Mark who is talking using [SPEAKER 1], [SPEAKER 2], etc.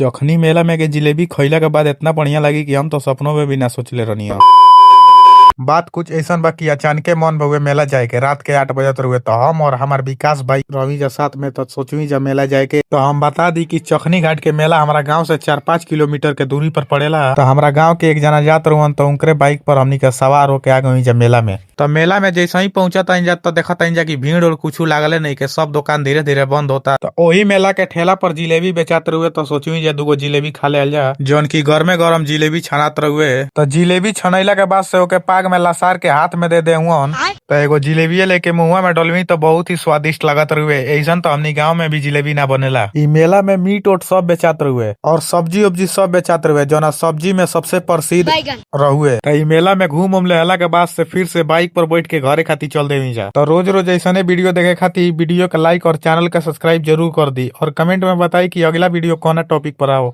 [SPEAKER 1] जखनी मेला में के जिलेबी खइला के बाद इतना बढ़िया लगी कि हम तो सपनों में भी ना सोचले रहनी। बात कुछ ऐसा बा कि अचानके मन भउए मेला जाए के, रात के 8 बजे रुए, तो हम और हमार विकास भाई रवि जा साथ में, तो सोचवी जा मेला जाए के। तो हम बता दी कि चखनी घाट के मेला हमारा गांव से 4-5 किलोमीटर के दूरी पर पड़ेला। तो हमारा गांव के एक जना जात रुअन, तो उनकरे बाइक पर हमनी के सवार होके आ गई जा मेला में। तो मेला में जैसे ही पहुंचा ताइन जा, तो देखा ताइन जा कि भीड़ और कुछ लागले नहीं के, सब दुकान धीरे धीरे बंद होता। तो वही मेला के ठेला पर जिलेबी बेचात रुए, तो सोचवी जा दूगो जिलेबी खा ले जा, जौन की गर्मे गरम जिलेबी छनात रुए। तो जिलेबी छनैला के बाद से ओके पाग में लसार के हाथ में दे दे, तो एगो जिलेबी लेके मुंहवा में डलवी, तो बहुत ही स्वादिष्ट लगत रुए। ऐसन तो हमनी गांव में भी जिलेबी ना बनेला। इ मेला में मीट ओट सब बेचात रुए और सब्जी उब्जी सब बेचात रुए, जौना सब्जी में सबसे प्रसिद्ध
[SPEAKER 2] बैगन
[SPEAKER 1] रहुए। तो इ मेला में घूम उम लेहला के बाद से फिर से बाइक पर बैठ के घरे खातिर चल देवी जा। तो रोज रोज ऐसने वीडियो देखे खातिर वीडियो के लाइक और चैनल के सब्सक्राइब जरूर कर दी और कमेंट में बताई कि अगला वीडियो कौन टॉपिक पर आओ।